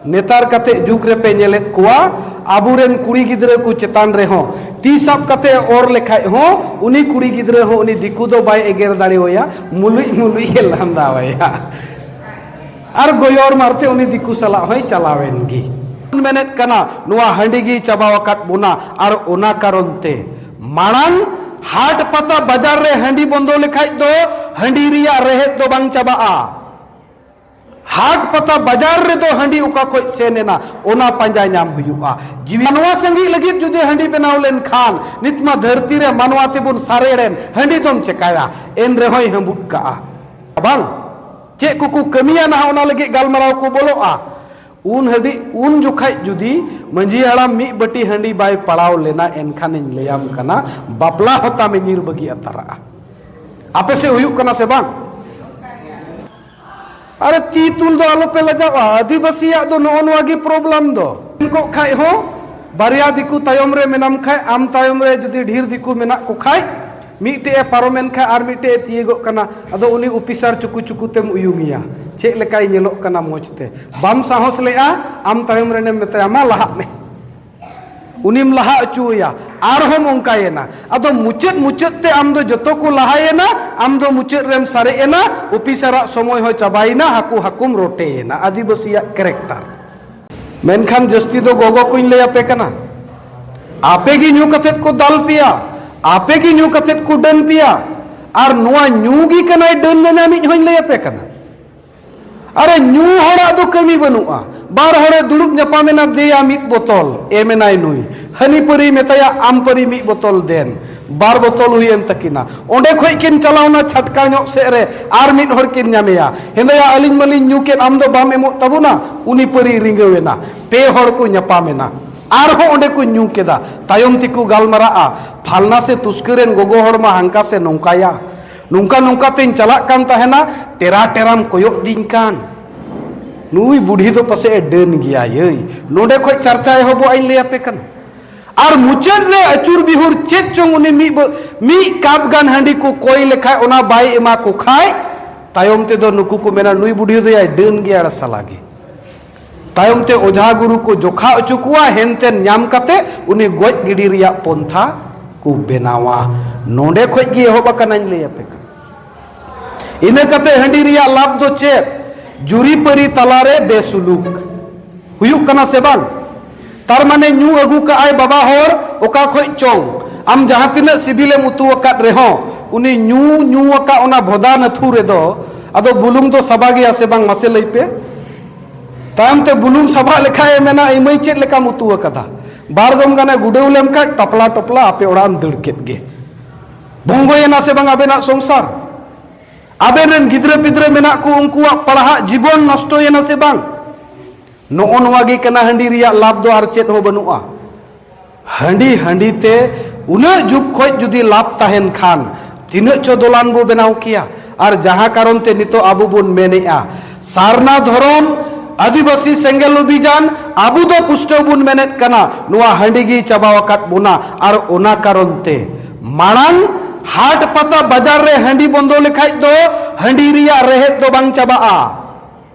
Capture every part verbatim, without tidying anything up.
ᱱᱮᱛᱟᱨ ᱠᱟᱛᱮ ᱡᱩᱜᱽ ᱨᱮᱯᱮ ᱧᱮᱞᱮᱫ ᱠᱚᱣᱟ, ᱟᱵᱚᱨᱮᱱ ᱠᱩᱲᱤ ᱜᱤᱫᱽᱨᱟᱹ ᱠᱚ ᱪᱮᱛᱟᱱ ᱨᱮᱦᱚᱸ ᱛᱤ ᱥᱟᱵ ᱠᱟᱛᱮ ᱚᱨ ᱞᱮᱠᱷᱟᱡ ᱦᱚᱸ ᱩᱱᱤ ᱠᱩᱲᱤ ᱜᱤᱫᱽᱨᱟᱹ ᱦᱚᱸ ᱩᱱᱤ ᱫᱤᱠᱩ ᱫᱚ ᱵᱟᱭ ᱮᱜᱮᱨ ᱫᱟᱲᱮᱣᱟᱭᱟ, ᱢᱩᱞᱩᱡ ᱢᱩᱞᱩᱡ ᱮ ᱞᱟᱸᱫᱟᱣᱟᱭᱟ᱾ ᱟᱨ ᱜᱚᱭᱚᱨ ᱢᱟᱨᱛᱮ ᱩᱱᱤ ᱫᱤᱠᱩ ᱥᱟᱞᱟᱜ ᱦᱚᱸᱭ ᱪᱟᱞᱟᱣᱮᱱ ᱜᱮ᱾ ᱢᱮᱱᱮᱫ ᱠᱟᱱᱟ, ᱱᱚᱣᱟ ᱦᱟᱺᱰᱤ ᱜᱮᱭ ᱪᱟᱵᱟᱣ ᱟᱠᱟᱫ ᱵᱚᱱᱟ, ᱟᱨ ᱚᱱᱟ ᱠᱟᱨᱚᱱ ᱛᱮ ᱢᱟᱲᱟᱝ ᱦᱟᱴ ᱯᱟᱛᱟ ᱵᱟᱡᱟᱨ ᱨᱮ ᱦᱟᱺᱰᱤ ᱵᱚᱱᱫᱚ ᱞᱮᱠᱷᱟᱡ ᱫᱚ ᱦᱟᱺᱰᱤ ᱨᱮᱭᱟᱜ ᱨᱮᱦᱮᱫ ᱫᱚ ᱵᱟᱝ ᱪᱟᱵᱟᱜᱼᱟ᱾ ᱦᱟᱴ ᱯᱟᱛᱟ ᱵᱟᱡᱟᱨ ᱨᱮᱫᱚ ᱦᱟᱺᱰᱤ ᱚᱠᱟ ᱠᱷᱚᱡ ᱥᱮᱱ ᱮᱱᱟ, ᱚᱱᱟ ᱯᱟᱸᱡᱟ ᱧᱟᱢ ᱦᱩᱭᱩᱜᱼᱟ᱾ ᱡᱤᱣᱤ ᱢᱟᱱᱣᱟ ᱥᱟᱸᱜᱤ ᱞᱟᱹᱜᱤᱫ ᱡᱩᱫᱤ ᱦᱟᱺᱰᱤ ᱵᱮᱱᱟᱣ ᱞᱮᱱᱠᱷᱟᱱ, ᱱᱤᱛ ᱢᱟ ᱫᱷᱟᱹᱨᱛᱤ ᱨᱮ ᱢᱟᱱᱣᱟ ᱛᱮᱵᱚᱱ ᱥᱟᱨᱮᱲ ᱮᱱ, ᱦᱟᱺᱰᱤ ᱫᱚᱢ ᱪᱮᱠᱟᱭᱟ? ᱮᱱ ᱨᱮᱦᱚᱸᱭ ᱦᱟᱺᱵᱩᱫ ᱠᱟᱜᱼᱟ᱾ ᱵᱟᱝ? ᱪᱮᱫ ᱠᱚᱠᱚ ᱠᱟᱹᱢᱤᱭᱟ ᱱᱟᱦᱟᱜ, ᱚᱱᱟ ᱞᱟᱹᱜᱤᱫ ᱜᱟᱞᱢᱟᱨᱟᱣ ᱠᱚ ᱵᱚᱞᱚᱜᱼᱟ᱾ ᱩᱱ ᱦᱟᱹᱰᱤ-, ᱩᱱ ᱡᱚᱠᱷᱟᱡ ᱡᱩᱫᱤ ᱢᱟᱺᱡᱷᱤ ᱦᱟᱲᱟᱢ ᱢᱤᱫ ᱵᱟᱹᱴᱤ ᱦᱟᱺᱰᱤ ᱵᱟᱭ ᱯᱟᱲᱟᱣ ᱞᱮᱱᱟ, ᱮᱱᱠᱷᱟᱱᱤᱧ ᱞᱟᱹᱭᱟᱢ ᱠᱟᱱᱟ, ᱵᱟᱯᱞᱟ ᱦᱚᱸ ᱛᱟᱢᱮ ᱧᱤᱨ ᱵᱟᱹᱜᱤ ᱟᱛᱟᱨᱟᱜᱼᱟ᱾ ᱟᱯᱮ ᱥᱮᱫ ᱦᱩᱭᱩᱜ ᱠᱟᱱᱟ ᱥᱮ ᱵᱟᱝ? ᱟᱨᱮ, ᱛᱤ ᱛᱩᱞ ᱫᱚ ᱟᱞᱚᱯᱮ ᱞᱟᱡᱟᱜᱼᱟ᱾ ᱟᱹᱫᱤᱵᱟᱹᱥᱤᱭᱟᱜ ᱫᱚ ᱱᱚᱜᱼᱚ ᱱᱚᱣᱟ ᱜᱮ problem ᱫᱚ᱾ ᱠᱚᱜ ᱠᱷᱟᱡ ᱦᱚᱸ, ᱵᱟᱨᱭᱟ ᱫᱤᱠᱩ ᱛᱟᱭᱚᱢ ᱨᱮ ᱢᱮᱱᱟᱢ ᱠᱷᱟᱡ, ᱟᱢ ᱛᱟᱭᱚᱢ ᱨᱮ ᱡᱩᱫᱤ ᱰᱷᱮᱨ ᱫᱤᱠᱩ ᱢᱮᱱᱟᱜ ᱠᱚ ᱠᱷᱟᱡ, ᱢᱤᱫᱴᱮᱡ ᱮ ᱯᱟᱨᱚᱢᱮᱱ ᱠᱷᱟᱡ ᱟᱨ ᱢᱤᱫᱴᱮᱡ ᱮ ᱛᱤᱭᱳᱜᱚᱜ ᱠᱟᱱᱟ, ᱟᱫᱚ ᱩᱱᱤ ᱚᱯᱷᱤᱥᱟᱨ ᱪᱩᱠᱩ ᱪᱩᱠᱩ ᱛᱮᱢ ᱩᱭᱩᱝᱮᱭᱟ, ᱪᱮᱫ ᱞᱮᱠᱟᱭ ᱧᱮᱞᱚᱜ ᱠᱟᱱᱟ ᱢᱚᱡᱽ ᱛᱮ᱾ ᱵᱟᱢ ᱥᱟᱦᱚᱥ ᱞᱮᱜᱼᱟ, ᱟᱢ ᱛᱟᱭᱚᱢ ᱨᱮᱱᱮᱢ ᱢᱮᱛᱟᱭᱟ, "ᱢᱟ ᱞᱟᱦᱟᱜ ᱢᱮ", ᱩᱱᱤᱢ ᱞᱟᱦᱟ ᱦᱚᱪᱚᱣᱟᱭᱟ, ᱟᱨᱦᱚᱸᱢ ᱚᱱᱠᱟᱭᱮᱱᱟ᱾ ᱟᱫᱚ ᱢᱩᱪᱟᱹᱫ ᱢᱩᱪᱟᱹᱫ ᱛᱮ ᱟᱢ ᱫᱚ ᱡᱚᱛᱚ ᱠᱚ ᱞᱟᱦᱟᱭᱮᱱᱟ, ᱟᱢ ᱫᱚ ᱢᱩᱪᱟᱹᱫ ᱨᱮᱢ ᱥᱟᱨᱮᱡ ᱮᱱᱟ, ᱚᱯᱷᱤᱥᱟᱨᱟᱜ ᱥᱚᱢᱚᱭ ᱦᱚᱸ ᱪᱟᱵᱟᱭᱮᱱᱟ, ᱦᱟᱹᱠᱩ ᱦᱟᱹᱠᱩᱢ ᱨᱚᱴᱮᱭᱮᱱᱟ᱾ ᱟᱹᱫᱤᱵᱟᱹᱥᱤᱭᱟᱜ character᱾ ᱢᱮᱱᱠᱷᱟᱱ ᱡᱟᱹᱥᱛᱤ ᱫᱚ ᱜᱚᱜᱚ ᱠᱚᱧ ᱞᱟᱹᱭ ᱟᱯᱮ ᱠᱟᱱᱟ, ᱟᱯᱮ ᱜᱮ ᱧᱩ ᱠᱟᱛᱮᱫ ᱠᱚ ᱫᱟᱞ ᱯᱮᱭᱟ, ᱟᱯᱮ ᱜᱮ ᱧᱩ ᱠᱟᱛᱮᱫ ᱠᱚ ᱰᱟᱹᱱ ᱯᱮᱭᱟ, ᱟᱨ ᱱᱚᱣᱟ ᱧᱩ ᱜᱮ ᱠᱟᱱᱟᱭ ᱰᱟᱹᱱ ᱧᱟᱧᱟᱢᱤᱡ ᱦᱚᱧ ᱞᱟᱹᱭ ᱟᱯᱮ ᱠᱟᱱᱟ᱾ ᱟᱨᱮ, ᱧᱩ ᱦᱚᱲᱟᱜ ᱫᱚ ᱠᱟᱹᱢᱤ ᱵᱟᱹᱱᱩᱜᱼᱟ, ᱵᱟᱨ ᱦᱚᱲᱮ ᱫᱩᱲᱩᱵ ᱧᱟᱯᱟᱢᱮᱱᱟ, "ᱫᱮᱭᱟ ᱢᱤᱫ ᱵᱳᱛᱚᱞ", ᱮᱢᱮᱱᱟᱭ ᱱᱩᱭ, ᱦᱟᱹᱱᱤ ᱯᱟᱹᱨᱤ ᱢᱮᱛᱟᱭᱟ, "ᱟᱢ ᱯᱟᱹᱨᱤ ᱢᱤᱫ ᱵᱳᱛᱚᱞ ᱫᱮᱱ", ᱵᱟᱨ ᱵᱳᱛᱚᱞ ᱦᱩᱭᱮᱱ ᱛᱟᱹᱠᱤᱱᱟ᱾ ᱚᱸᱰᱮ ᱠᱷᱚᱡ ᱠᱤᱱ ᱪᱟᱞᱟᱣᱱᱟ ᱪᱷᱟᱴᱠᱟ ᱧᱚᱜ ᱥᱮᱫ ᱨᱮ, ᱟᱨ ᱢᱤᱫ ᱦᱚᱲ ᱠᱤᱱ ᱧᱟᱢᱮᱭᱟ, "ᱦᱮᱸᱫᱟᱭᱟ, ᱟᱹᱞᱤᱧ ᱢᱟᱞᱤᱧ ᱧᱩ ᱠᱮᱫ, ᱟᱢ ᱫᱚ ᱵᱟᱢ ᱮᱢᱚᱜ ᱛᱟᱵᱚᱱᱟ", ᱩᱱᱤ ᱯᱟᱹᱨᱤ ᱨᱤᱸᱜᱟᱹᱣ ᱮᱱᱟ᱾ ᱯᱮ ᱦᱚᱲ ᱠᱚ ᱧᱟᱯᱟᱢᱮᱱᱟ, ᱟᱨᱦᱚᱸ ᱚᱸᱰᱮ ᱠᱚ ᱧᱩ ᱠᱮᱫᱟ᱾ ᱛᱟᱭᱚᱢ ᱛᱮᱠᱚ ᱜᱟᱞᱢᱟᱨᱟᱜᱼᱟ, "ᱯᱷᱟᱞᱱᱟ ᱥᱮ ᱛᱩᱥᱠᱟᱹ ᱨᱮᱱ ᱜᱚᱜᱚ ᱦᱚᱲ ᱢᱟ ᱦᱟᱱᱠᱟ ᱥᱮ ᱱᱚᱝᱠᱟᱭᱟ, ᱱᱚᱝᱠᱟ ᱱᱚᱝᱠᱟ ᱛᱮᱧ ᱪᱟᱞᱟᱜ ᱠᱟᱱ ᱛᱟᱦᱮᱱᱟ, ᱴᱮᱨᱟ ᱴᱮᱨᱟᱢ ᱠᱚᱭᱚᱜ ᱫᱤᱧ ᱠᱟᱱ, ᱱᱩᱭ ᱵᱩᱰᱷᱤ ᱫᱚ ᱯᱟᱥᱮᱡ ᱮ ᱰᱟᱹᱱ ᱜᱮᱭᱟ ᱭᱟᱹᱭ", ᱱᱚᱸᱰᱮ ᱠᱷᱚᱡ ᱪᱟᱨᱪᱟ ᱮᱦᱚᱵᱚᱜ ᱟᱹᱧ ᱞᱟᱹᱭ ᱟᱯᱮ ᱠᱟᱱᱟ᱾ ᱟᱨ ᱢᱩᱪᱟᱹᱫ ᱨᱮ ᱟᱹᱪᱩᱨ ᱵᱤᱦᱩᱨ ᱪᱮᱫ ᱪᱚᱝ ᱩᱱᱤ ᱢᱤᱫ ᱵᱚ-, ᱢᱤᱫ ᱠᱟᱯ ᱜᱟᱱ ᱦᱟᱺᱰᱤ ᱠᱚ ᱠᱚᱭ ᱞᱮᱠᱷᱟᱡ, ᱚᱱᱟ ᱵᱟᱭ ᱮᱢᱟ ᱠᱚ ᱠᱷᱟᱡ, ᱛᱟᱭᱚᱢ ᱛᱮᱫᱚ ᱱᱩᱠᱩ ᱠᱚ ᱢᱮᱱᱟ, "ᱱᱩᱭ ᱵᱩᱰᱷᱤ ᱫᱚᱭᱟᱭ ᱰᱟᱹᱱ ᱜᱮᱭᱟ, ᱟᱲ ᱥᱟᱞᱟ ᱜᱮ, ᱛᱟᱭᱚᱢ ᱛᱮ ᱚᱡᱷᱟ ᱜᱩᱨᱩ ᱠᱚ ᱡᱚᱠᱷᱟ ᱦᱚᱪᱚ ᱠᱚᱣᱟ, ᱦᱮᱱᱛᱮᱱ ᱧᱟᱢ ᱠᱟᱛᱮ ᱩᱱᱤ ᱜᱚᱡ ᱜᱤᱰᱤ ᱨᱮᱭᱟᱜ ᱯᱚᱱᱛᱷᱟ ᱠᱚ ᱵᱮᱱᱟᱣᱟ᱾ ᱱᱚᱰᱮ ᱠᱷᱚᱡ ᱜᱮ ᱮᱦᱚᱵ ᱟᱠᱟᱱᱟᱧ ᱞᱟᱹᱭ ᱟᱯᱮ ᱠᱟᱱᱟ᱾ ᱤᱱᱟᱹ ᱠᱟᱛᱮ ᱦᱟᱺᱰᱤ ᱨᱮᱭᱟᱜ ᱞᱟᱵᱷ ᱫᱚ ᱪᱮᱫ? ᱡᱩᱨᱤᱯᱟᱹᱨᱤ ᱛᱟᱞᱟᱨᱮ ᱵᱮᱥᱩᱞᱩᱠ ᱦᱩᱭᱩᱜ ᱠᱟᱱᱟ ᱥᱮ ᱵᱟᱝ? ᱛᱟᱨ ᱢᱟᱱᱮ ᱧᱩ ᱟᱹᱜᱩ ᱠᱟᱜᱼᱟᱭ ᱵᱟᱵᱟ ᱦᱚᱲ ᱚᱠᱟ ᱠᱷᱚᱡ ᱪᱚᱝ, ᱟᱢ ᱡᱟᱦᱟᱸ ᱛᱤᱱᱟᱹᱜ ᱥᱤᱵᱤᱞᱮᱢ ᱩᱛᱩ ᱟᱠᱟᱫ ᱨᱮᱦᱚᱸ, ᱩᱱᱤ ᱧᱩ ᱧᱩ ᱟᱠᱟᱫ ᱚᱱᱟ ᱵᱷᱚᱫᱟ ᱱᱟᱹᱛᱷᱩ ᱨᱮᱫᱚ ᱟᱫᱚ ᱵᱩᱞᱩᱝ ᱫᱚ ᱥᱟᱵᱟ ᱜᱮᱭᱟ ᱥᱮ ᱵᱟᱝ? ᱢᱟᱥᱮ ᱞᱟᱹᱭ ᱯᱮ᱾ ᱛᱟᱭᱚᱢ ᱛᱮ ᱵᱩᱞᱩᱝ ᱥᱟᱵᱟᱜ ᱞᱮᱠᱷᱟᱡ ᱮ ᱢᱮᱱᱟ, "ᱤᱢᱟᱹᱭ, ᱪᱮᱫ ᱞᱮᱠᱟᱢ ᱩᱛᱩ ᱟᱠᱟᱫᱟ?" ᱵᱟᱨ ᱫᱚᱢ ᱜᱟᱱᱮ ᱜᱩᱰᱟᱹᱣ ᱞᱮᱢ ᱠᱷᱟᱡ ᱴᱟᱯᱞᱟ ᱴᱚᱯᱞᱟ ᱟᱯᱮ ᱚᱲᱟᱜ ᱮᱢ ᱫᱟᱹᱲ ᱠᱮᱫ ᱜᱮ᱾ ᱵᱚᱝᱜᱚᱭᱮᱱᱟ ᱥᱮ ᱵᱟᱝ ᱟᱵᱮᱱᱟᱜ ᱥᱚᱝᱥᱟᱨ? ᱟᱵᱮᱱ ᱨᱮᱱ ᱜᱤᱫᱽᱨᱟᱹ ᱯᱤᱫᱽᱨᱟᱹ ᱢᱮᱱᱟᱜ ᱠᱚ, ᱩᱱᱠᱩᱣᱟᱜ ᱯᱟᱲᱦᱟᱜ ᱡᱤᱵᱚᱱ ᱱᱚᱥᱴᱚᱭᱮᱱᱟ ᱥᱮ ᱵᱟᱝ? ᱱᱚᱜᱼᱚ ᱱᱚᱣᱟ ᱜᱮ ᱠᱟᱱᱟ ᱦᱟᱺᱰᱤ ᱨᱮᱭᱟᱜ ᱞᱟᱵᱷ ᱫᱚ, ᱟᱨ ᱪᱮᱫ ᱦᱚᱸ ᱵᱟᱹᱱᱩᱜᱼᱟ᱾ ᱦᱟᱺᱰᱤ, ᱦᱟᱺᱰᱤ ᱛᱮ ᱩᱱᱟᱹᱜ ᱡᱩᱜᱽ ᱠᱷᱚᱡ ᱡᱩᱫᱤ ᱞᱟᱵᱷ ᱛᱟᱦᱮᱱ ᱠᱷᱟᱱ, ᱛᱤᱱᱟᱹᱜ ᱪᱚ ᱫᱚᱞᱟᱱ ᱵᱚ ᱵᱮᱱᱟᱣ ᱠᱮᱭᱟ᱾ ᱟᱨ ᱡᱟᱦᱟᱸ ᱠᱟᱨᱚᱱ ᱛᱮ ᱱᱤᱛᱚᱜ ᱟᱵᱚ ᱵᱚᱱ ᱢᱮᱱᱮᱜᱼᱟ, ᱥᱟᱨᱱᱟ ᱫᱷᱚᱨᱚᱢ ᱟᱹᱫᱤᱵᱟᱹᱥᱤ ᱥᱮᱸᱜᱮᱞ ᱚᱵᱷᱤᱡᱟᱱ, ᱟᱵᱚ ᱫᱚ ᱯᱩᱥᱴᱟᱹᱣ ᱵᱚᱱ ᱢᱮᱱᱮᱫ ᱠᱟᱱᱟ, ᱱᱚᱣᱟ ᱦᱟᱺᱰᱤ ᱜᱮ ᱪᱟᱵᱟᱣ ᱟᱠᱟᱫ ᱵᱚᱱᱟ᱾ ᱟᱨ ᱚᱱᱟ ᱠᱟᱨᱚᱱ ᱛᱮ ᱢᱟᱲᱟᱝ ᱦᱟᱴ ᱯᱟᱛᱟ ᱵᱟᱡᱟᱨ ᱨᱮ ᱦᱟᱺᱰᱤ ᱵᱚᱱᱫᱚ ᱞᱮᱠᱷᱟᱡ ᱫᱚ ᱦᱟᱺᱰᱤ ᱨᱮᱭᱟᱜ ᱨᱮᱦᱮᱫ ᱫᱚ ᱵᱟᱝ ᱪᱟᱵᱟᱜᱼᱟ᱾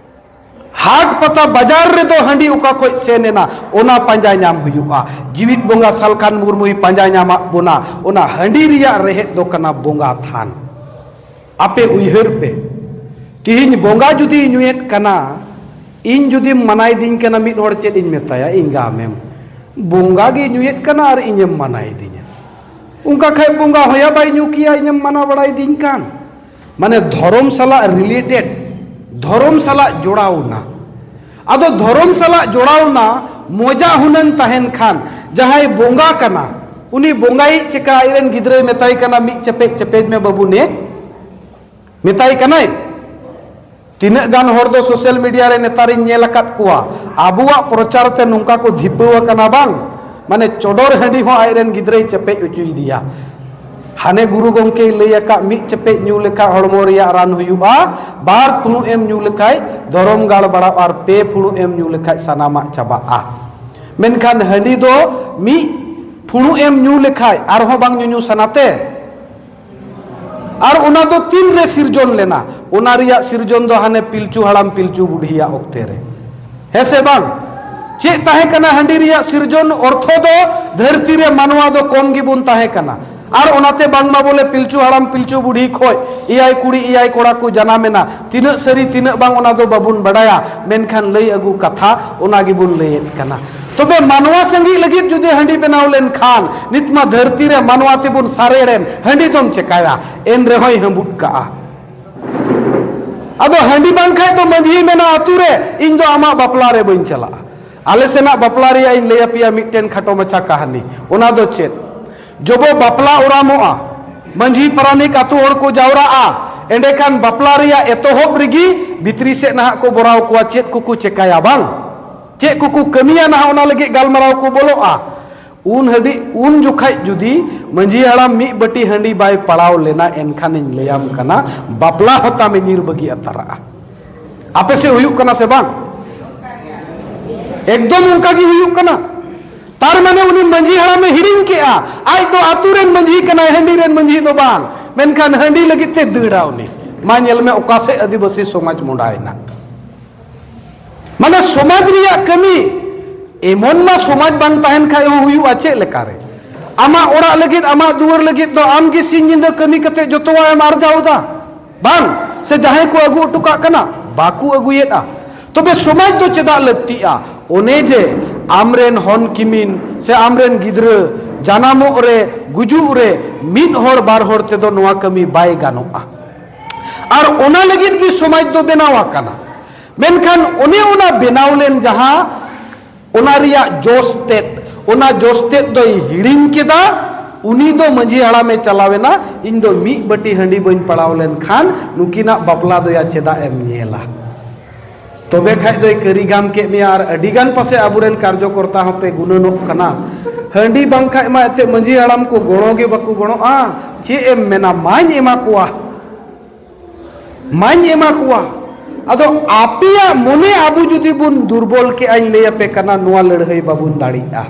ᱦᱟᱴ ᱯᱟᱛᱟ ᱵᱟᱡᱟᱨ ᱨᱮᱫᱚ ᱦᱟᱺᱰᱤ ᱚᱠᱟ ᱠᱷᱚᱡ ᱥᱮᱱ ᱮᱱᱟ, ᱚᱱᱟ ᱯᱟᱸᱡᱟ ᱧᱟᱢ ᱦᱩᱭᱩᱜᱼᱟ᱾ ᱡᱤᱣᱤᱫ ᱵᱚᱸᱜᱟ ᱥᱟᱞᱠᱷᱟᱱ ᱢᱩᱨᱢᱩᱭ ᱯᱟᱸᱡᱟ ᱧᱟᱢᱟᱫ ᱵᱚᱱᱟ᱾ ᱚᱱᱟ ᱦᱟᱺᱰᱤ ᱨᱮᱭᱟᱜ ᱨᱮᱦᱮᱫ ᱫᱚ ᱠᱟᱱᱟ ᱵᱚᱸᱜᱟ ᱛᱷᱟᱱ᱾ ᱟᱯᱮ ᱩᱭᱦᱟᱹᱨ ᱯᱮ, ᱛᱤᱦᱤᱧ ᱵᱚᱸᱜᱟ ᱡᱩᱫᱤ ᱧᱩᱭᱮᱫ ᱠᱟᱱᱟ, ᱤᱧ ᱡᱩᱫᱤᱢ ᱢᱟᱱᱟᱭ ᱫᱤᱧ ᱠᱟᱱᱟ, ᱢᱤᱫ ᱦᱚᱲ ᱪᱮᱫ ᱤᱧ ᱢᱮᱛᱟᱭᱟ? ᱤᱧ ᱜᱟᱢᱮᱢ, ᱵᱚᱸᱜᱟ ᱜᱮ ᱧᱩᱭᱮᱫ ᱠᱟᱱᱟ ᱟᱨ ᱤᱧᱮᱢ ᱢᱟᱱᱟᱭ ᱫᱤᱧᱟ᱾ ᱚᱱᱠᱟ ᱠᱷᱟᱡ ᱵᱚᱸᱜᱟ ᱦᱚᱭᱟ ᱵᱟᱭ ᱧᱩ ᱠᱮᱭᱟ, ᱤᱧᱮᱢ ᱢᱟᱱᱟ ᱵᱟᱲᱟᱭ ᱫᱤᱧ ᱠᱟᱱ᱾ ᱢᱟᱱᱮ ᱫᱷᱚᱨᱚᱢ ᱥᱟᱞᱟᱜ related, ᱫᱷᱚᱨᱚᱢ ᱥᱟᱞᱟᱜ ᱡᱚᱲᱟᱣ ᱱᱟ᱾ ᱟᱫᱚ ᱫᱷᱚᱨᱚᱢ ᱥᱟᱞᱟᱜ ᱡᱚᱲᱟᱣ ᱱᱟ, ᱢᱚᱡᱟ ᱦᱩᱱᱟᱹᱝ ᱛᱟᱦᱮᱱ ᱠᱷᱟᱱ, ᱡᱟᱦᱟᱸᱭ ᱵᱚᱸᱜᱟ ᱠᱟᱱᱟ, ᱩᱱᱤ ᱵᱚᱸᱜᱟᱭᱤᱡ ᱪᱮᱠᱟ ᱟᱡᱨᱮᱱ ᱜᱤᱫᱽᱨᱟᱹᱭ ᱢᱮᱛᱟᱭ ᱠᱟᱱᱟ, "ᱢᱤᱫ ᱪᱮᱯᱮᱡ ᱪᱮᱯᱮᱡ ᱢᱮ ᱵᱟᱹᱵᱩ ᱱᱮ"? ᱢᱮᱛᱟᱭ ᱠᱟᱱᱟᱭ? ᱛᱤᱱᱟᱹᱜ ᱜᱟᱱ ᱦᱚᱲ ᱫᱚ social media ᱨᱮ ᱱᱮᱛᱟᱨᱤᱧ ᱧᱮᱞ ᱟᱠᱟᱫ ᱠᱚᱣᱟ, ᱟᱵᱚᱣᱟᱜ ᱯᱨᱚᱪᱟᱨ ᱛᱮ ᱱᱚᱝᱠᱟ ᱠᱚ ᱫᱷᱤᱯᱟᱹᱣ ᱟᱠᱟᱱᱟ ᱵᱟᱝ, ᱢᱟᱱᱮ ᱪᱚᱰᱚᱨ ᱦᱟᱺᱰᱤ ᱦᱚᱸ ᱟᱡᱨᱮᱱ ᱜᱤᱫᱽᱨᱟᱹᱭ ᱪᱮᱯᱮᱡ ᱦᱚᱪᱚᱭᱮᱫᱮᱭᱟ᱾ ᱦᱟᱱᱮ ᱜᱩᱨᱩ ᱜᱚᱢᱠᱮᱭ ᱞᱟᱹᱭ ᱟᱠᱟᱫ, ᱢᱤᱫ ᱪᱮᱯᱮᱡ ᱧᱩ ᱞᱮᱠᱷᱟᱡ ᱦᱚᱲᱢᱚ ᱨᱮᱭᱟᱜ ᱨᱟᱱ ᱦᱩᱭᱩᱜᱼᱟ, ᱵᱟᱨ ᱯᱷᱩᱲᱩᱜ ᱮᱢ ᱧᱩ ᱞᱮᱠᱷᱟᱡ ᱫᱷᱚᱨᱚᱢ ᱜᱟᱲ ᱵᱟᱲᱟᱜᱼᱟ, ᱟᱨ ᱯᱮ ᱯᱷᱩᱲᱩᱜ ᱮᱢ ᱧᱩ ᱞᱮᱠᱷᱟᱡ ᱥᱟᱱᱟᱢᱟᱜ ᱪᱟᱵᱟᱜᱼᱟ᱾ ᱢᱮᱱᱠᱷᱟᱱ ᱦᱟᱺᱰᱤ ᱫᱚ ᱢᱤᱫ ᱯᱷᱩᱲᱩᱜ ᱮᱢ ᱧᱩ ᱞᱮᱠᱷᱟᱡ ᱟᱨᱦᱚᱸ ᱵᱟᱝ ᱧᱩᱧᱩ ᱥᱟᱱᱟᱛᱮ? ᱟᱨ ᱚᱱᱟ ᱫᱚ ᱛᱤᱱ ᱨᱮ ᱥᱤᱨᱡᱚᱱ ᱞᱮᱱᱟ? ᱚᱱᱟ ᱨᱮᱭᱟᱜ ᱥᱤᱨᱡᱚᱱ ᱫᱚ ᱦᱟᱱᱮ ᱯᱤᱞᱪᱩ ᱦᱟᱲᱟᱢ ᱯᱤᱞᱪᱩ ᱵᱩᱰᱷᱤᱭᱟᱜ ᱚᱠᱛᱮ ᱨᱮ᱾ ᱦᱮᱸ ᱥᱮ ᱵᱟᱝ? ᱪᱮᱫ ᱛᱟᱦᱮᱸ ᱠᱟᱱᱟ ᱦᱟᱺᱰᱤ ᱨᱮᱭᱟᱜ ᱥᱤᱨᱡᱚᱱ ᱚᱨᱛᱷᱚ ᱫᱚ? ᱫᱷᱟᱹᱨᱛᱤ ᱨᱮ ᱢᱟᱱᱣᱟ ᱫᱚ ᱠᱚᱢ ᱜᱮᱵᱚᱱ ᱛᱟᱦᱮᱸ ᱠᱟᱱᱟ᱾ ᱟᱨ ᱚᱱᱟᱛᱮ ᱵᱟᱝᱢᱟ ᱵᱚᱞᱮ ᱯᱤᱞᱪᱩ ᱦᱟᱲᱟᱢ ᱯᱤᱞᱪᱩ ᱵᱩᱰᱷᱤ ᱠᱷᱚᱡ ᱮᱭᱟᱭ ᱠᱩᱲᱤ ᱮᱭᱟᱭ ᱠᱚᱲᱟ ᱠᱚ ᱡᱟᱱᱟᱢ ᱮᱱᱟ᱾ ᱛᱤᱱᱟᱹᱜ ᱥᱟᱹᱨᱤ ᱛᱤᱱᱟᱹᱜ ᱵᱟᱝ ᱚᱱᱟ ᱫᱚ ᱵᱟᱵᱚᱱ ᱵᱟᱰᱟᱭᱟ, ᱢᱮᱱᱠᱷᱟᱱ ᱞᱟᱹᱭ ᱟᱹᱜᱩ ᱠᱟᱛᱷᱟ ᱚᱱᱟ ᱜᱮᱵᱚᱱ ᱞᱟᱹᱭᱮᱫ ᱠᱟᱱᱟ᱾ ᱛᱚᱵᱮ ᱢᱟᱱᱣᱟ ᱥᱟᱸᱜᱮ ᱞᱟᱹᱜᱤᱫ ᱡᱩᱫᱤ ᱦᱟᱺᱰᱤ ᱵᱮᱱᱟᱣ ᱞᱮᱱᱠᱷᱟᱱ, ᱱᱤᱛ ᱢᱟ ᱫᱷᱟᱹᱨᱛᱤ ᱨᱮ ᱢᱟᱱᱣᱟ ᱛᱮᱵᱚᱱ ᱥᱟᱨᱮᱲ ᱮᱱ, ᱦᱟᱺᱰᱤ ᱫᱚᱢ ᱪᱮᱠᱟᱭᱟ? ᱮᱱ ᱨᱮᱦᱚᱸᱭ ᱦᱟᱺᱵᱩᱫ ᱠᱟᱜᱼᱟ᱾ ᱟᱫᱚ ᱦᱟᱺᱰᱤ ᱵᱟᱝ ᱠᱷᱟᱡ ᱫᱚ ᱢᱟᱺᱡᱷᱤᱭ ᱢᱮᱱᱟ ᱟᱹᱛᱩ ᱨᱮ, "ᱤᱧ ᱫᱚ ᱟᱢᱟᱜ ᱵᱟᱯᱞᱟ ᱨᱮ ᱵᱟᱹᱧ ᱪᱟᱞᱟᱜᱼᱟ᱾" ᱟᱞᱮ ᱥᱮᱱᱟᱜ ᱵᱟᱯᱞᱟ ᱨᱮᱭᱟᱜ ᱤᱧ ᱞᱟᱹᱭ ᱟᱯᱮᱭᱟ ᱢᱤᱫᱴᱮᱱ ᱠᱷᱟᱴᱚ ᱢᱟᱪᱷᱟ ᱠᱟᱹᱦᱱᱤ᱾ ᱚᱱᱟ ᱫᱚ ᱪᱮᱫ? ᱡᱚᱵᱚ ᱵᱟᱯᱞᱟ ᱚᱲᱟᱢᱚᱜᱼᱟ, ᱢᱟᱺᱡᱷᱤ ᱯᱟᱨᱟᱱᱤᱠ ᱟᱹᱛᱩ ᱦᱚᱲ ᱠᱚ ᱡᱟᱣᱨᱟᱜᱼᱟ᱾ ᱮᱸᱰᱮᱠᱷᱟᱱ ᱵᱟᱯᱞᱟ ᱨᱮᱭᱟᱜ ᱮᱛᱚᱦᱚᱵ ᱨᱮᱜᱮ ᱵᱷᱤᱛᱨᱤ ᱥᱮᱫ ᱱᱟᱦᱟᱜ ᱠᱚ ᱵᱚᱨᱟᱣ ᱠᱚᱣᱟ, ᱪᱮᱫ ᱠᱚᱠᱚ ᱪᱮᱠᱟᱭᱟ ᱵᱟᱝ, ᱪᱮᱫ ᱠᱚᱠᱚ ᱠᱟᱹᱢᱤᱭᱟ ᱱᱟᱦᱟᱜ, ᱚᱱᱟ ᱞᱟᱹᱜᱤᱫ ᱜᱟᱞᱢᱟᱨᱟᱣ ᱠᱚ ᱵᱚᱞᱚᱜᱼᱟ᱾ ᱩᱱ ᱦᱟᱹᱰᱤ-, ᱩᱱ ᱡᱚᱠᱷᱟᱡ ᱡᱩᱫᱤ ᱢᱟᱺᱡᱷᱤ ᱦᱟᱲᱟᱢ ᱢᱤᱫ ᱵᱟᱹᱴᱤ ᱦᱟᱺᱰᱤ ᱵᱟᱭ ᱯᱟᱲᱟᱣ ᱞᱮᱱᱟ, ᱮᱱᱠᱷᱟᱱᱤᱧ ᱞᱟᱹᱭᱟᱢ ᱠᱟᱱᱟ, ᱵᱟᱯᱞᱟ ᱦᱚᱸ ᱛᱟᱢᱮ ᱧᱤᱨ ᱵᱟᱹᱜᱤ ᱟᱛᱟᱨᱟᱜᱼᱟ᱾ ᱟᱯᱮ ᱥᱮᱫ ᱦᱩᱭᱩᱜ ᱠᱟᱱᱟ ᱥᱮ ᱵᱟᱝ? ᱮᱠᱫᱚᱢ ᱚᱱᱠᱟ ᱜᱮ ᱦᱩᱭᱩᱜ ᱠᱟᱱᱟ᱾ ᱛᱟᱨ ᱢᱟᱱᱮ ᱩᱱᱤ ᱢᱟᱺᱡᱷᱤ ᱦᱟᱲᱟᱢᱮ ᱦᱤᱲᱤᱧ ᱠᱮᱜᱼᱟ, ᱟᱡ ᱫᱚ ᱟᱹᱛᱩ ᱨᱮᱱ ᱢᱟᱺᱡᱷᱤ ᱠᱟᱱᱟᱭ, ᱦᱟᱺᱰᱤ ᱨᱮᱱ ᱢᱟᱺᱡᱷᱤ ᱫᱚ ᱵᱟᱝ᱾ ᱢᱮᱱᱠᱷᱟᱱ ᱦᱟᱺᱰᱤ ᱞᱟᱹᱜᱤᱫ ᱛᱮ ᱫᱟᱹᱲᱟ ᱩᱱᱤ᱾ ᱢᱟ ᱧᱮᱞ ᱢᱮ ᱚᱠᱟ ᱥᱮᱫ ᱟᱹᱫᱤᱵᱟᱹᱥᱤ ᱥᱚᱢᱟᱡᱽ ᱢᱚᱰᱟᱭᱮᱱᱟ᱾ ᱢᱟᱱᱮ ᱥᱚᱢᱟᱡᱽ ᱨᱮᱭᱟᱜ ᱠᱟᱹᱢᱤ, ᱮᱢᱚᱱ ᱢᱟ ᱥᱚᱢᱟᱡᱽ ᱵᱟᱝ ᱛᱟᱦᱮᱱ ᱠᱷᱟᱡ ᱦᱚᱸ ᱦᱩᱭᱩᱜᱼᱟ ᱪᱮᱫ ᱞᱮᱠᱟᱨᱮ? ᱟᱢᱟᱜ ᱚᱲᱟᱜ ᱞᱟᱹᱜᱤᱫ, ᱟᱢᱟᱜ ᱫᱩᱣᱟᱹᱨ ᱞᱟᱹᱜᱤᱫ ᱫᱚ ᱟᱢ ᱜᱮ ᱥᱤᱧ ᱧᱤᱫᱟᱹ ᱠᱟᱹᱢᱤ ᱠᱟᱛᱮ ᱡᱚᱛᱚᱣᱟᱜ ᱮᱢ ᱟᱨᱡᱟᱣ ᱮᱫᱟ, ᱵᱟᱝ? ᱥᱮ ᱡᱟᱦᱟᱸᱭ ᱠᱚ ᱟᱹᱜᱩ ᱦᱚᱴᱚ ᱠᱟᱜ ᱠᱟᱱᱟ, ᱵᱟᱠᱚ ᱟᱹᱜᱩᱭᱮᱫᱼᱟ᱾ ᱛᱚᱵᱮ ᱥᱚᱢᱟᱡᱽ ᱫᱚ ᱪᱮᱫᱟᱜ ᱞᱟᱹᱠᱛᱤᱜᱼᱟ? ᱚᱱᱮ ᱡᱮ ᱟᱢᱨᱮᱱ ᱦᱚᱱ ᱠᱤᱢᱤᱱ ᱥᱮ ᱟᱢᱨᱮᱱ ᱜᱤᱫᱽᱨᱟᱹ ᱡᱟᱱᱟᱢᱚᱜ ᱨᱮ, ᱜᱩᱡᱩᱜ ᱨᱮ ᱢᱤᱫ ᱦᱚᱲ ᱵᱟᱨ ᱦᱚᱲ ᱛᱮᱫᱚ ᱱᱚᱣᱟ ᱠᱟᱹᱢᱤ ᱵᱟᱭ ᱜᱟᱱᱚᱜᱼᱟ᱾ ᱟᱨ ᱚᱱᱟ ᱞᱟᱹᱜᱤᱫ ᱜᱮ ᱥᱚᱢᱟᱡᱽ ᱫᱚ ᱵᱮᱱᱟᱣ ᱟᱠᱟᱱᱟ᱾ ᱢᱮᱱᱠᱷᱟᱱ ᱚᱱᱮ ᱚᱱᱟ ᱵᱮᱱᱟᱣ ᱞᱮᱱ ᱡᱟᱦᱟᱸ, ᱚᱱᱟ ᱨᱮᱭᱟᱜ ᱡᱚᱥ ᱛᱮᱫ, ᱚᱱᱟ ᱡᱚᱥ ᱛᱮᱫ ᱫᱚᱭ ᱦᱤᱲᱤᱧ ᱠᱮᱫᱟ᱾ ᱩᱱᱤ ᱫᱚ ᱢᱟᱺᱡᱷᱤ ᱦᱟᱲᱟᱢᱮ ᱪᱟᱞᱟᱣ ᱮᱱᱟ, "ᱤᱧ ᱫᱚ ᱢᱤᱫ ᱵᱟᱹᱴᱤ ᱦᱟᱺᱰᱤ ᱵᱟᱹᱧ ᱯᱟᱲᱟᱣ ᱞᱮᱱᱠᱷᱟᱱ ᱱᱩᱠᱤᱱᱟᱜ ᱵᱟᱯᱞᱟ ᱫᱚᱭᱟ ᱪᱮᱫᱟᱜ ᱮᱢ ᱧᱮᱞᱟ?" ᱛᱚᱵᱮ ᱠᱷᱟᱡ ᱫᱚᱭ ᱠᱟᱹᱨᱤ ᱜᱟᱢ ᱠᱮᱫ ᱢᱮᱭᱟ᱾ ᱟᱨ ᱟᱹᱰᱤ ᱜᱟᱱ ᱯᱟᱥᱮ ᱟᱵᱚᱨᱮᱱ ᱠᱟᱨᱡᱚᱠᱚᱨᱛᱟ ᱦᱚᱸᱯᱮ ᱜᱩᱱᱟᱹᱱᱚᱜ ᱠᱟᱱᱟ, ᱦᱟᱺᱰᱤ ᱵᱟᱝ ᱠᱷᱟᱡ ᱢᱟ ᱮᱱᱛᱮᱫ ᱢᱟᱺᱡᱷᱤ ᱦᱟᱲᱟᱢ ᱠᱚ ᱜᱚᱲᱚ ᱜᱮ ᱵᱟᱠᱚ ᱜᱚᱲᱚᱜᱼᱟ᱾ ᱪᱮᱫ ᱮᱢ ᱢᱮᱱᱟ, ᱢᱟᱧ ᱮᱢᱟ ᱠᱚᱣᱟ, ᱢᱟᱧ ᱮᱢᱟ ᱠᱚᱣᱟ᱾ ᱟᱫᱚ ᱟᱯᱮᱭᱟᱜ ᱢᱚᱱᱮ ᱟᱵᱚ ᱡᱩᱫᱤ ᱵᱚᱱ ᱫᱩᱨᱵᱚᱞ ᱠᱮᱜᱼᱟᱧ ᱞᱟᱹᱭ ᱟᱯᱮ ᱠᱟᱱᱟ, ᱱᱚᱣᱟ ᱞᱟᱹᱲᱦᱟᱹᱭ ᱵᱟᱵᱚᱱ ᱫᱟᱲᱮᱭᱟᱜᱼᱟ᱾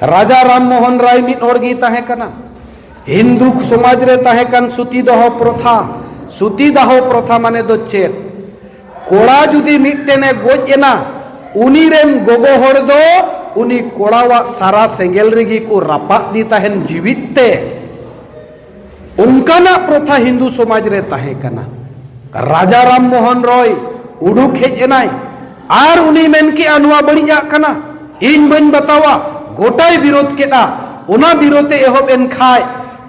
ᱨᱟᱡᱟ ᱨᱟᱢ ᱢᱳᱦᱚᱱ ᱨᱟᱭ ᱢᱤᱫ ᱦᱚᱲ ᱜᱮᱭ ᱛᱟᱦᱮᱸ ᱠᱟᱱᱟ᱾ ᱦᱤᱱᱫᱩ ᱥᱚᱢᱟᱡᱽ ᱨᱮ ᱛᱟᱦᱮᱸ ᱠᱟᱱ ᱥᱩᱛᱤ ᱫᱟᱦᱚ ᱯᱨᱚᱛᱷᱟ᱾ ᱥᱩᱛᱤ ᱫᱟᱦᱚ ᱯᱨᱚᱛᱷᱟ ᱢᱟᱱᱮ ᱫᱚ ᱪᱮᱫ? ᱠᱚᱲᱟ ᱡᱩᱫᱤ ᱢᱤᱫᱴᱮᱱᱮ ᱜᱚᱡ ᱮᱱᱟ, ᱩᱱᱤ ᱨᱮᱱ ᱜᱚᱜᱚ ᱦᱚᱲ ᱫᱚ ᱩᱱᱤ ᱠᱚᱲᱟᱣᱟᱜ ᱥᱟᱨᱟ ᱥᱮᱸᱜᱮᱞ ᱨᱮᱜᱮ ᱠᱚ ᱨᱟᱯᱟᱜ ᱫᱤ ᱛᱟᱦᱮᱱ ᱡᱤᱣᱤᱫ ᱛᱮ᱾ ᱚᱱᱠᱟᱱᱟᱜ ᱯᱨᱚᱛᱷᱟ ᱦᱤᱱᱫᱩ ᱥᱚᱢᱟᱡᱽ ᱨᱮ ᱛᱟᱦᱮᱸ ᱠᱟᱱᱟ᱾ ᱨᱟᱡᱟ ᱨᱟᱢ ᱢᱳᱦᱚᱱ ᱨᱚᱭ ᱩᱰᱩᱠ ᱦᱮᱡ ᱮᱱᱟᱭ ᱟᱨ ᱩᱱᱤ ᱢᱮᱱ ᱠᱮᱜᱼᱟ, "ᱱᱚᱣᱟ ᱵᱟᱹᱲᱤᱡᱟᱜ ᱠᱟᱱᱟ, ᱤᱧ ᱵᱟᱹᱧ ᱵᱟᱛᱟᱣᱟ", ᱜᱚᱴᱟᱭ ᱵᱤᱨᱳᱫ ᱠᱮᱫᱼᱟ᱾ ᱚᱱᱟ ᱵᱤᱨᱳᱫ ᱮ ᱮᱦᱚᱵ ᱮᱱ ᱠᱷᱟᱡ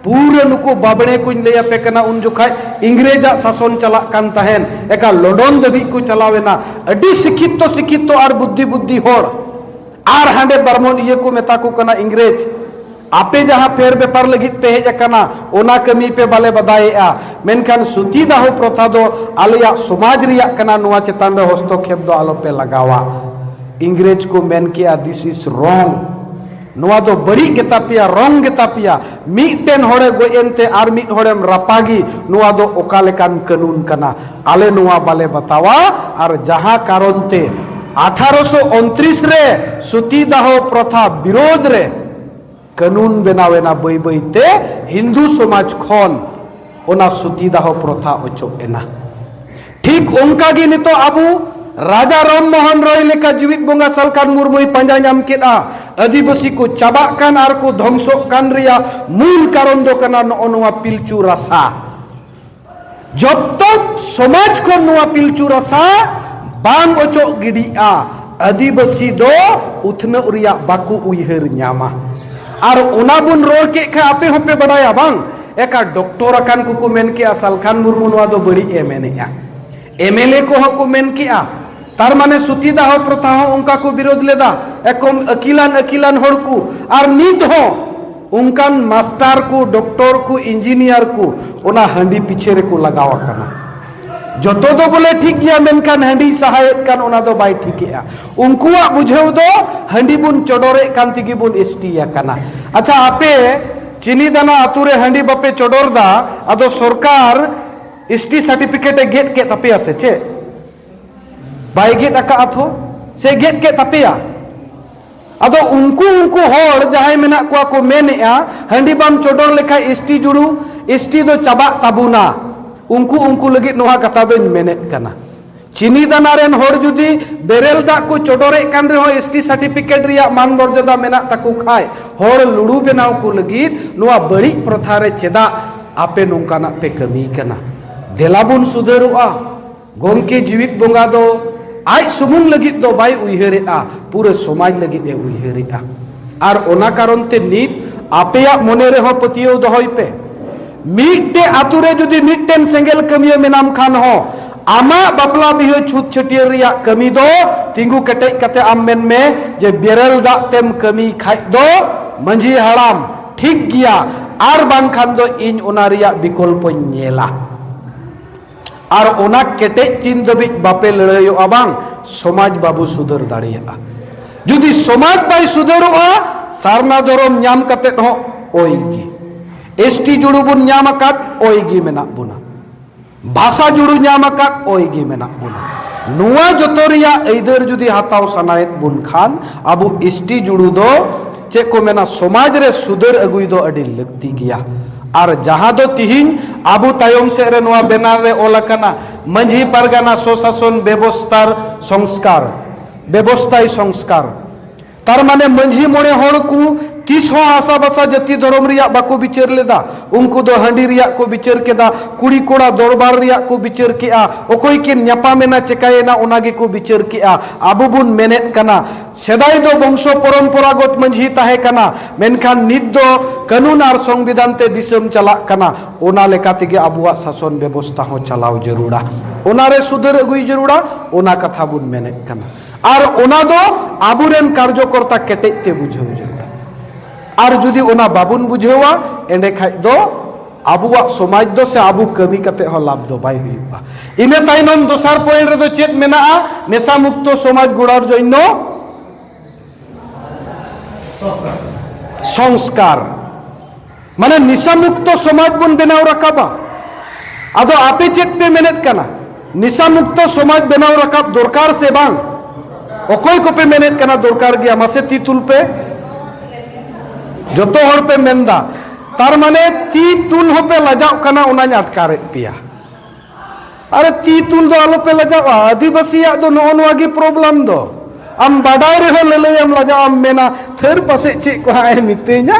ᱯᱩᱨᱟᱹ ᱱᱩᱠᱩ ᱵᱟᱵᱽᱲᱮ ᱠᱚᱧ ᱞᱟᱹᱭ ᱟᱯᱮ ᱠᱟᱱᱟ, ᱩᱱ ᱡᱚᱠᱷᱟᱡ ᱤᱝᱨᱮᱡᱟᱜ ᱥᱟᱥᱚᱱ ᱪᱟᱞᱟᱜ ᱠᱟᱱ ᱛᱟᱦᱮᱱ, ᱮᱠᱟ ᱞᱚᱱᱰᱚᱱ ᱫᱷᱟᱹᱵᱤᱡ ᱠᱚ ᱪᱟᱞᱟᱣ ᱮᱱᱟ᱾ ᱟᱹᱰᱤ ᱥᱤᱠᱷᱤᱛᱛᱚ ᱥᱤᱠᱷᱤᱛᱛᱚ ᱟᱨ ᱵᱩᱫᱽᱫᱷᱤ ᱵᱩᱫᱽᱫᱷᱤ ᱦᱚᱲ, ᱟᱨ ᱦᱟᱸᱰᱮ ᱵᱟᱨᱢᱚᱱ ᱤᱭᱟᱹ ᱠᱚ ᱢᱮᱛᱟ ᱠᱚ ᱠᱟᱱᱟ ᱤᱝᱨᱮᱡᱽ, ᱟᱯᱮ ᱡᱟᱦᱟᱸ ᱯᱷᱮᱨ ᱵᱮᱯᱟᱨ ᱞᱟᱹᱜᱤᱫ ᱯᱮ ᱦᱮᱡ ᱟᱠᱟᱱᱟ, ᱚᱱᱟ ᱠᱟᱹᱢᱤ ᱯᱮ ᱵᱟᱞᱮ ᱵᱟᱫᱟᱭᱮᱜᱼᱟ, ᱢᱮᱱᱠᱷᱟᱱ ᱥᱩᱛᱤ ᱫᱟᱦᱚ ᱯᱨᱚᱛᱷᱟ ᱫᱚ ᱟᱞᱮᱭᱟᱜ ᱥᱚᱢᱟᱡᱽ ᱨᱮᱭᱟᱜ ᱠᱟᱱᱟ, ᱱᱚᱣᱟ ᱪᱮᱛᱟᱱ ᱨᱮ ᱦᱚᱥᱛᱚᱠᱷᱮᱯ ᱫᱚ ᱟᱞᱚᱯᱮ ᱞᱟᱜᱟᱣᱟ᱾ ᱤᱝᱨᱮᱡᱽ ᱠᱚ ᱢᱮᱱ ᱠᱮᱜᱼᱟ, "This is wrong", ᱱᱚᱣᱟ ᱫᱚ ᱵᱟᱹᱲᱤᱡ ᱜᱮᱛᱟ ᱯᱮᱭᱟ, ᱨᱚᱝ ᱜᱮᱛᱟ ᱯᱮᱭᱟ᱾ ᱢᱤᱫᱴᱮᱱ ᱦᱚᱲᱮ ᱜᱚᱡ ᱮᱱᱛᱮ ᱟᱨ ᱢᱤᱫ ᱦᱚᱲᱮᱢ ᱨᱟᱯᱟᱜᱤ, ᱱᱚᱣᱟ ᱫᱚ ᱚᱠᱟ ᱞᱮᱠᱟᱱ ᱠᱟᱹᱱᱩᱱ ᱠᱟᱱᱟ? ᱟᱞᱮ ᱱᱚᱣᱟ ᱵᱟᱞᱮ ᱵᱟᱛᱟᱣᱟ᱾ ᱟᱨ ᱡᱟᱦᱟᱸ ᱠᱟᱨᱚᱱ ᱛᱮ ᱟᱴᱷᱟᱨᱚᱥᱚ ᱩᱱᱛᱨᱤᱥ ᱨᱮ ᱥᱩᱛᱤ ᱫᱟᱦᱚ ᱯᱨᱚᱛᱷᱟ ᱵᱤᱨᱳᱫᱷ ᱨᱮ ᱠᱟᱹᱱᱩᱱ ᱵᱮᱱᱟᱣ ᱮᱱᱟ, ᱵᱟᱹᱭ ᱵᱟᱹᱭ ᱛᱮ ᱦᱤᱱᱫᱩ ᱥᱚᱢᱟᱡᱽ ᱠᱷᱚᱱ ᱚᱱᱟ ᱥᱩᱛᱤ ᱫᱟᱦᱚ ᱯᱨᱚᱛᱷᱟ ᱚᱪᱚᱜ ᱮᱱᱟ᱾ ᱴᱷᱤᱠ ᱚᱱᱠᱟ ᱜᱮ ᱱᱤᱛᱚᱜ ᱟᱵᱚ ᱨᱟᱡᱟ ᱨᱟᱢ ᱢᱳᱦᱚᱱ ᱨᱚᱭ ᱞᱮᱠᱟ ᱡᱤᱣᱤᱫ ᱵᱚᱸᱜᱟ ᱥᱟᱞᱠᱷᱟᱱ ᱢᱩᱨᱢᱩᱭ ᱯᱟᱸᱡᱟ ᱧᱟᱢ ᱠᱮᱫᱼᱟ᱾ ᱟᱹᱫᱤᱵᱟᱹᱥᱤ ᱠᱚ ᱪᱟᱵᱟᱜ ᱠᱟᱱ ᱟᱨ ᱠᱚ ᱫᱷᱚᱝᱥᱚᱜ ᱠᱟᱱ ᱨᱮᱭᱟᱜ ᱢᱩᱞ ᱠᱟᱨᱚᱱ ᱫᱚ ᱠᱟᱱᱟ ᱱᱚᱜᱼᱚ ᱱᱚᱣᱟ ᱯᱤᱞᱪᱩ ᱨᱟᱥᱟ᱾ ᱡᱚᱵ ᱛᱚᱠ ᱥᱚᱢᱟᱡᱽ ᱠᱷᱚᱱ ᱱᱚᱣᱟ ᱯᱤᱞᱪᱩ ᱨᱟᱥᱟ ᱵᱟᱝ ᱚᱪᱚᱜ ᱜᱤᱰᱤᱜᱼᱟ, ᱟᱹᱫᱤᱵᱟᱹᱥᱤ ᱫᱚ ᱩᱛᱱᱟᱹᱣ ᱨᱮᱭᱟᱜ ᱵᱟᱠᱚ ᱩᱭᱦᱟᱹᱨ ᱧᱟᱢᱟ᱾ ᱟᱨ ᱚᱱᱟ ᱵᱚᱱ ᱨᱚᱲ ᱠᱮᱫ ᱠᱷᱟᱱ ᱟᱯᱮ ᱦᱚᱸᱯᱮ ᱵᱟᱰᱟᱭᱟ ᱵᱟᱝ, ᱮᱠᱟ ᱰᱚᱠᱴᱚᱨ ᱟᱠᱟᱱ ᱠᱚᱠᱚ ᱢᱮᱱ ᱠᱮᱜᱼᱟ, ᱥᱟᱞᱠᱷᱟᱱ ᱢᱩᱨᱢᱩ ᱱᱚᱣᱟ ᱫᱚ ᱵᱟᱹᱲᱤᱡ ᱮ ᱢᱮᱱᱮᱜᱼᱟ᱾ ᱮᱢ ᱮᱞ ᱮ ᱠᱚᱦᱚᱸ ᱠᱚ ᱢᱮᱱ ᱠᱮᱜᱼᱟ᱾ ᱛᱟᱨ ᱢᱟᱱᱮ ᱥᱩᱛᱤ ᱫᱟᱦᱚ ᱯᱨᱚᱛᱷᱟ ᱦᱚᱸ ᱚᱱᱠᱟ ᱠᱚ ᱵᱤᱨᱳᱫ ᱞᱮᱫᱟ᱾ ᱮᱠᱫᱚᱢ ᱟᱹᱠᱤᱞᱟᱱ ᱟᱹᱠᱤᱞᱟᱱ ᱦᱚᱲ ᱠᱚ, ᱟᱨ ᱱᱤᱛ ᱦᱚᱸ ᱚᱱᱠᱟᱱ ᱢᱟᱥᱴᱟᱨ ᱠᱚ, ᱰᱚᱠᱴᱚᱨ ᱠᱚ, ᱤᱧᱡᱤᱱᱤᱭᱟᱨ ᱠᱚ ᱚᱱᱟ ᱦᱟᱺᱰᱤ ᱯᱤᱪᱷᱮ ᱨᱮᱠᱚ ᱞᱟᱜᱟᱣ ᱟᱠᱟᱱᱟ᱾ ᱡᱚᱛᱚ ᱫᱚ ᱵᱚᱞᱮ ᱴᱷᱤᱠ ᱜᱮᱭᱟ, ᱢᱮᱱᱠᱷᱟᱱ ᱦᱟᱺᱰᱤ ᱥᱟᱦᱟᱭᱮᱫ ᱠᱟᱱ ᱚᱱᱟ ᱫᱚ ᱵᱟᱭ ᱴᱷᱤᱠᱮᱜᱼᱟ᱾ ᱩᱱᱠᱩᱣᱟᱜ ᱵᱩᱡᱷᱟᱹᱣ ᱫᱚ ᱦᱟᱺᱰᱤ ᱵᱚᱱ ᱪᱚᱰᱚᱨᱮᱫ ᱠᱟᱱ ᱛᱮᱜᱮ ᱵᱚᱱ ᱮᱥ ᱴᱤ ᱟᱠᱟᱱᱟ᱾ ᱟᱪᱪᱷᱟ, ᱟᱯᱮ ᱪᱤᱱᱤ ᱫᱟᱱᱟ ᱟᱛᱳ ᱨᱮ ᱦᱟᱺᱰᱤ ᱵᱟᱯᱮ ᱪᱚᱰᱚᱨ ᱫᱟ, ᱟᱫᱚ ᱥᱚᱨᱠᱟᱨ ᱮᱥ ᱴᱤ ᱥᱟᱨᱴᱤᱯᱷᱤᱠᱮᱴ ᱮ ᱜᱮᱫ ᱠᱮᱫ ᱛᱟᱯᱮᱭᱟ ᱥᱮ ᱪᱮᱫ? ᱵᱟᱭ ᱜᱮᱫ ᱟᱠᱟᱫᱼᱟ ᱛᱷᱚ, ᱥᱮ ᱜᱮᱫ ᱠᱮᱫ ᱛᱟᱯᱮᱭᱟ? ᱟᱫᱚ ᱩᱱᱠᱩ, ᱩᱱᱠᱩ ᱦᱚᱲ ᱡᱟᱦᱟᱸᱭ ᱢᱮᱱᱟᱜ ᱠᱚᱣᱟ ᱠᱚ ᱢᱮᱱᱮᱜᱼᱟ, ᱦᱟᱺᱰᱤ ᱵᱟᱢ ᱪᱚᱰᱚᱨ ᱞᱮᱠᱷᱟᱡ ᱮᱥ ᱴᱤ ᱡᱩᱲᱩ, ᱮᱥ ᱴᱤ ᱫᱚ ᱪᱟᱵᱟᱜ ᱛᱟᱵᱚᱱᱟ᱾ ᱩᱱᱠᱩ, ᱩᱱᱠᱩ ᱞᱟᱹᱜᱤᱫ ᱱᱚᱣᱟ ᱠᱟᱛᱷᱟ ᱫᱚᱧ ᱢᱮᱱᱮᱫ ᱠᱟᱱᱟ᱾ ᱪᱤᱱᱤ ᱫᱟᱱᱟ ᱨᱮᱱ ᱦᱚᱲ ᱡᱩᱫᱤ ᱵᱮᱨᱮᱞ ᱫᱟᱜ ᱠᱚ ᱪᱚᱰᱚᱨᱮᱫ ᱠᱟᱱ ᱨᱮᱦᱚᱸ, ᱮᱥ ᱴᱤ certificate ᱨᱮᱭᱟᱜ ᱢᱟᱱ ᱢᱚᱨᱡᱟᱫᱟ ᱢᱮᱱᱟᱜ ᱛᱟᱠᱚ ᱠᱷᱟᱡ, ᱦᱚᱲ ᱞᱩᱲᱩ ᱵᱮᱱᱟᱣ ᱠᱚ ᱞᱟᱹᱜᱤᱫ ᱱᱚᱣᱟ ᱵᱟᱹᱲᱤᱡ ᱯᱨᱚᱛᱷᱟ ᱨᱮ ᱪᱮᱫᱟᱜ ᱟᱯᱮ ᱱᱚᱝᱠᱟᱱᱟᱜ ᱯᱮ ᱠᱟᱹᱢᱤ ᱠᱟᱱᱟ? ᱫᱮᱞᱟ ᱵᱚᱱ ᱥᱩᱫᱷᱟᱹᱨᱚᱜᱼᱟ᱾ ᱜᱚᱢᱠᱮ ᱡᱤᱣᱤᱫ ᱵᱚᱸᱜᱟ ᱫᱚ ᱟᱡ ᱥᱩᱢᱩᱝ ᱞᱟᱹᱜᱤᱫ ᱫᱚ ᱵᱟᱭ ᱩᱭᱦᱟᱹᱨᱮᱫᱼᱟ, ᱯᱩᱨᱟᱹ ᱥᱚᱢᱟᱡᱽ ᱞᱟᱹᱜᱤᱫ ᱮ ᱩᱭᱦᱟᱹᱨᱮᱫᱼᱟ᱾ ᱟᱨ ᱚᱱᱟ ᱠᱟᱨᱚᱱ ᱛᱮ ᱱᱤᱛ ᱟᱯᱮᱭᱟᱜ ᱢᱚᱱᱮ ᱨᱮᱦᱚᱸ ᱯᱟᱹᱛᱭᱟᱹᱣ ᱫᱚᱦᱚᱭ ᱯᱮ, ᱢᱤᱫᱴᱮᱡ ᱟᱛᱳ ᱨᱮ ᱡᱩᱫᱤ ᱢᱤᱫᱴᱮᱱ ᱥᱮᱸᱜᱮᱞ ᱠᱟᱹᱢᱤᱭᱟᱹ ᱢᱮᱱᱟᱢ ᱠᱷᱟᱱ ᱦᱚᱸ, ᱟᱢᱟᱜ ᱵᱟᱯᱞᱟ ᱵᱤᱦᱟᱹ ᱪᱷᱩᱛ ᱪᱷᱟᱹᱴᱭᱟᱹᱨ ᱨᱮᱭᱟᱜ ᱠᱟᱹᱢᱤ ᱫᱚ ᱛᱤᱸᱜᱩ ᱠᱮᱴᱮᱡ ᱠᱟᱛᱮ ᱟᱢ ᱢᱮᱱ ᱢᱮ ᱡᱮ, ᱵᱮᱨᱮᱞ ᱫᱟᱜ ᱛᱮᱢ ᱠᱟᱹᱢᱤ ᱠᱷᱟᱡ ᱫᱚ ᱢᱟᱹᱡᱷᱤ ᱦᱟᱲᱟᱢ ᱴᱷᱤᱠ ᱜᱮᱭᱟ, ᱟᱨ ᱵᱟᱝᱠᱷᱟᱱ ᱫᱚ ᱤᱧ ᱚᱱᱟ ᱨᱮᱭᱟᱜ ᱵᱤᱠᱚᱞᱯᱚᱧ ᱧᱮᱞᱟ᱾ ᱟᱨ ᱚᱱᱟ ᱠᱮᱴᱮᱡ ᱛᱤᱱ ᱫᱷᱟᱹᱵᱤᱡ ᱵᱟᱯᱮ ᱞᱟᱹᱲᱦᱟᱹᱭᱚᱜᱼᱟ ᱵᱟᱝ, ᱥᱚᱢᱟᱡᱽ ᱵᱟᱵᱚ ᱥᱩᱫᱷᱟᱹᱨ ᱫᱟᱲᱮᱭᱟᱜᱼᱟ᱾ ᱡᱩᱫᱤ ᱥᱚᱢᱟᱡᱽ ᱵᱟᱭ ᱥᱩᱫᱷᱟᱹᱨᱚᱜᱼᱟ, ᱥᱟᱨᱱᱟ ᱫᱷᱚᱨᱚᱢ ᱧᱟᱢ ᱠᱟᱛᱮᱫ ᱦᱚᱸ ᱳᱭ ᱜᱮ᱾ ᱮᱥ ᱴᱤ ᱡᱩᱲᱩ ᱵᱚᱱ ᱧᱟᱢ ᱟᱠᱟᱫ, ᱳᱭ ᱜᱮ ᱢᱮᱱᱟᱜ ᱵᱚᱱᱟ᱾ ᱵᱷᱟᱥᱟ ᱡᱩᱲᱩ ᱧᱟᱢ ᱟᱠᱟᱫ, ᱳᱭ ᱜᱮ ᱢᱮᱱᱟᱜ ᱵᱚᱱᱟ᱾ ᱱᱚᱣᱟ ᱡᱚᱛᱚ ᱨᱮᱭᱟᱜ ᱟᱹᱭᱫᱟᱹᱨ ᱡᱩᱫᱤ ᱦᱟᱛᱟᱣ ᱥᱟᱱᱟᱭᱮᱫ ᱵᱚᱱ ᱠᱷᱟᱱ, ᱟᱵᱚ ᱮᱥ ᱴᱤ ᱡᱩᱲᱩ ᱫᱚ, ᱪᱮᱫ ᱠᱚ ᱢᱮᱱᱟ, ᱥᱚᱢᱟᱡᱽ ᱨᱮ ᱥᱩᱫᱷᱟᱹᱨ ᱟᱹᱜᱩᱭ ᱫᱚ ᱟᱹᱰᱤ ᱞᱟᱹᱠᱛᱤ ᱜᱮᱭᱟ᱾ ᱟᱨ ᱡᱟᱦᱟᱸ ᱫᱚ ᱛᱤᱦᱤᱧ ᱟᱵᱚ ᱛᱟᱭᱚᱢ ᱥᱮᱫ ᱨᱮ ᱱᱚᱣᱟ ᱵᱮᱱᱟᱨ ᱨᱮ ᱚᱞ ᱟᱠᱟᱱᱟ, ᱢᱟᱹᱡᱷᱤ ᱯᱟᱨᱜᱟᱱᱟ ᱥᱚᱥᱟᱥᱚᱱ ᱵᱮᱵᱚᱥᱛᱷᱟᱨ ᱥᱚᱝᱥᱠᱟᱨ, ᱵᱮᱵᱚᱥᱛᱷᱟᱭ ᱥᱚᱝᱥᱠᱟᱨ᱾ ᱛᱟᱨ ᱢᱟᱱᱮ ᱢᱟᱹᱡᱷᱤ ᱢᱚᱬᱮ ᱦᱚᱲ ᱠᱚ ᱛᱤᱥ ᱦᱚᱸ ᱦᱟᱥᱟ ᱵᱷᱟᱥᱟ ᱡᱟᱹᱛᱤ ᱫᱷᱚᱨᱚᱢ ᱨᱮᱭᱟᱜ ᱵᱟᱠᱚ ᱵᱤᱪᱟᱹᱨ ᱞᱮᱫᱟ᱾ ᱩᱱᱠᱩ ᱫᱚ ᱦᱟᱺᱰᱤ ᱨᱮᱭᱟᱜ ᱠᱚ ᱵᱤᱪᱟᱹᱨ ᱠᱮᱫᱟ, ᱠᱩᱲᱤ ᱠᱚᱲᱟ ᱫᱚᱨᱵᱟᱨ ᱨᱮᱭᱟᱜ ᱠᱚ ᱵᱤᱪᱟᱹᱨ ᱠᱮᱫᱟ, ᱚᱠᱚᱭ ᱠᱤᱱ ᱧᱟᱯᱟᱢᱮᱱᱟ, ᱪᱮᱠᱟᱭᱮᱱᱟ, ᱚᱱᱟ ᱜᱮᱠᱚ ᱵᱤᱪᱟᱹᱨ ᱠᱮᱫᱟ᱾ ᱟᱵᱚ ᱵᱚᱱ ᱢᱮᱱᱮᱫ ᱠᱟᱱᱟ, ᱥᱮᱫᱟᱭ ᱫᱚ ᱵᱚᱝᱥᱚ ᱯᱚᱨᱚᱢᱯᱚᱨᱟᱜᱚᱛ ᱢᱟᱹᱡᱷᱤ ᱛᱟᱦᱮᱸ ᱠᱟᱱᱟ, ᱢᱮᱱᱠᱷᱟᱱ ᱱᱤᱛ ᱫᱚ ᱠᱟᱹᱱᱩᱱ ᱟᱨ ᱥᱚᱝᱵᱤᱫᱷᱟᱱ ᱛᱮ ᱫᱤᱥᱚᱢ ᱪᱟᱞᱟᱜ ᱠᱟᱱᱟ᱾ ᱚᱱᱟ ᱞᱮᱠᱟ ᱛᱮᱜᱮ ᱟᱵᱚᱣᱟᱜ ᱥᱟᱥᱚᱱ ᱵᱮᱵᱚᱥᱛᱷᱟ ᱦᱚᱸ ᱪᱟᱞᱟᱣ ᱡᱟᱹᱨᱩᱲᱟ, ᱚᱱᱟᱨᱮ ᱥᱩᱫᱷᱟᱹᱨ ᱟᱹᱜᱩᱭ ᱡᱟᱹᱨᱩᱲᱟ, ᱚᱱᱟ ᱠᱟᱛᱷᱟ ᱵᱚᱱ ᱢᱮᱱᱮᱫ ᱠᱟᱱᱟ᱾ ᱟᱨ ᱚᱱᱟ ᱫᱚ ᱟᱵᱚᱨᱮᱱ ᱠᱟᱨᱡᱚᱠᱚᱨᱛᱟ ᱠᱮᱴᱮᱡ ᱛᱮ ᱵᱩᱡᱷᱟᱹᱣ ᱡᱟᱹᱨᱩᱲᱟ᱾ ᱟᱨ ᱡᱩᱫᱤ ᱚᱱᱟ ᱵᱟᱵᱚᱱ ᱵᱩᱡᱷᱟᱹᱣᱟ, ᱮᱸᱰᱮ ᱠᱷᱟᱡ ᱫᱚ ᱟᱵᱚᱣᱟᱜ ᱥᱚᱢᱟᱡᱽ ᱫᱚ ᱥᱮ ᱟᱵᱚ ᱠᱟᱹᱢᱤ ᱠᱟᱛᱮ ᱦᱚᱸ ᱞᱟᱵᱷ ᱫᱚ ᱵᱟᱭ ᱦᱩᱭᱩᱜᱼᱟ᱾ ᱤᱱᱟᱹ ᱛᱟᱭᱱᱚᱢ ᱫᱚᱥᱟᱨ ᱯᱚᱭᱮᱱᱴ ᱨᱮᱫᱚ ᱪᱮᱫ ᱢᱮᱱᱟᱜᱼᱟ? ᱱᱮᱥᱟ ᱢᱩᱠᱛᱚ ᱥᱚᱢᱟᱡᱽ ᱜᱚᱲᱟᱨ ᱡᱚᱱᱱᱚ ᱥᱚᱝᱥᱠᱟᱨ, ᱢᱟᱱᱮ ᱱᱤᱥᱟ ᱢᱩᱠᱛᱚ ᱥᱚᱢᱟᱡᱽ ᱵᱚᱱ ᱵᱮᱱᱟᱣ ᱨᱟᱠᱟᱵᱟ᱾ ᱟᱫᱚ ᱟᱯᱮ ᱪᱮᱫ ᱯᱮ ᱢᱮᱱᱮᱫ ᱠᱟᱱᱟ? ᱱᱤᱥᱟ ᱢᱩᱠᱛᱚ ᱥᱚᱢᱟᱡᱽ ᱵᱮᱱᱟᱣ ᱨᱟᱠᱟᱵ ᱫᱚᱨᱠᱟᱨ ᱥᱮ ᱵᱟᱝ? ᱚᱠᱚᱭ ᱠᱚᱯᱮ ᱢᱮᱱᱮᱫ ᱠᱟᱱᱟ ᱫᱚᱨᱠᱟᱨ ᱜᱮᱭᱟ? ᱢᱟᱥᱮ ᱛᱤ ᱛᱩᱞ ᱯᱮ᱾ ᱡᱚᱛᱚ ᱦᱚᱲ ᱯᱮ ᱢᱮᱱᱫᱟ, ᱛᱟᱨ ᱢᱟᱱᱮ ᱛᱤ ᱛᱩᱞ ᱦᱚᱸᱯᱮ ᱞᱟᱡᱟᱜ ᱠᱟᱱᱟ, ᱚᱱᱟᱧ ᱟᱴᱠᱟᱨᱮᱫ ᱯᱮᱭᱟ᱾ ᱟᱨ ᱛᱤ ᱛᱩᱞ ᱫᱚ ᱟᱞᱚᱯᱮ ᱞᱟᱡᱟᱜᱼᱟ᱾ ᱟᱹᱫᱤᱵᱟᱹᱥᱤᱭᱟᱜ ᱫᱚ ᱱᱚᱜᱼᱚ ᱱᱚᱣᱟ ᱜᱮ problem ᱫᱚ᱾ ᱟᱢ ᱵᱟᱰᱟᱭ ᱨᱮᱦᱚᱸ ᱞᱟᱹᱞᱟᱹᱭᱮᱢ ᱞᱟᱡᱟᱜᱼᱟᱢ, ᱢᱮᱱᱟ, "ᱛᱷᱟᱹᱨ ᱯᱟᱥᱮᱡ ᱪᱮᱫ ᱠᱚ ᱦᱟᱸᱜ ᱮ ᱢᱤᱛᱟᱹᱧᱟ?"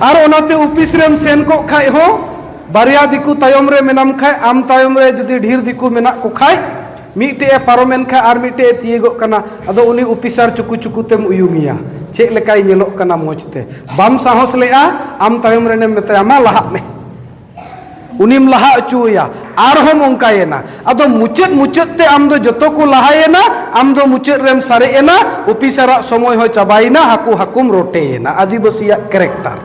ᱟᱨ ᱚᱱᱟᱛᱮ ᱚᱯᱷᱤᱥ ᱨᱮᱢ ᱥᱮᱱ ᱠᱚᱜ ᱠᱷᱟᱡ ᱦᱚᱸ, ᱵᱟᱨᱭᱟ ᱫᱤᱠᱩ ᱛᱟᱭᱚᱢ ᱨᱮ ᱢᱮᱱᱟᱢ ᱠᱷᱟᱡ, ᱟᱢ ᱛᱟᱭᱚᱢ ᱨᱮ ᱡᱩᱫᱤ ᱰᱷᱮᱨ ᱫᱤᱠᱩ ᱢᱮᱱᱟᱜ ᱠᱚ ᱠᱷᱟᱡ, ᱢᱤᱫᱴᱮᱡ ᱮ ᱯᱟᱨᱚᱢᱮᱱ ᱠᱷᱟᱡ ᱟᱨ ᱢᱤᱫᱴᱮᱡ ᱮ ᱛᱤᱭᱟᱹᱜᱚᱜ ᱠᱟᱱᱟ, ᱟᱫᱚ ᱩᱱᱤ ᱚᱯᱷᱤᱥᱟᱨ ᱪᱩᱠᱩ ᱪᱩᱠᱩ ᱛᱮᱢ ᱩᱭᱩᱝᱮᱭᱟ, ᱪᱮᱫ ᱞᱮᱠᱟᱭ ᱧᱮᱞᱚᱜ ᱠᱟᱱᱟ ᱢᱚᱡᱽ ᱛᱮ᱾ ᱵᱟᱢ ᱥᱟᱦᱚᱥ ᱞᱮᱜᱼᱟ, ᱟᱢ ᱛᱟᱭᱚᱢ ᱨᱮᱱᱮᱢ ᱢᱮᱛᱟᱭᱟ, "ᱢᱟ ᱞᱟᱦᱟᱜ ᱢᱮ", ᱩᱱᱤᱢ ᱞᱟᱦᱟ ᱦᱚᱪᱚᱭᱟ, ᱟᱨᱦᱚᱸᱢ ᱚᱱᱠᱟᱭᱮᱱᱟ᱾ ᱟᱫᱚ ᱢᱩᱪᱟᱹᱫ ᱢᱩᱪᱟᱹᱫ ᱛᱮ ᱟᱢ ᱫᱚ ᱡᱚᱛᱚ ᱠᱚ ᱞᱟᱦᱟᱭᱮᱱᱟ, ᱟᱢ ᱫᱚ ᱢᱩᱪᱟᱹᱫ ᱨᱮᱢ ᱥᱟᱨᱮᱡ ᱮᱱᱟ, ᱚᱯᱷᱤᱥᱟᱨᱟᱜ ᱥᱚᱢᱚᱭ ᱦᱚᱸ ᱪᱟᱵᱟᱭᱮᱱᱟ, ᱦᱟᱹᱠᱩ ᱦᱟᱹᱠᱩᱢ ᱨᱚᱴᱮᱭᱮᱱᱟ᱾ ᱟᱹᱫᱤᱵᱟᱹᱥᱤᱭᱟᱜ character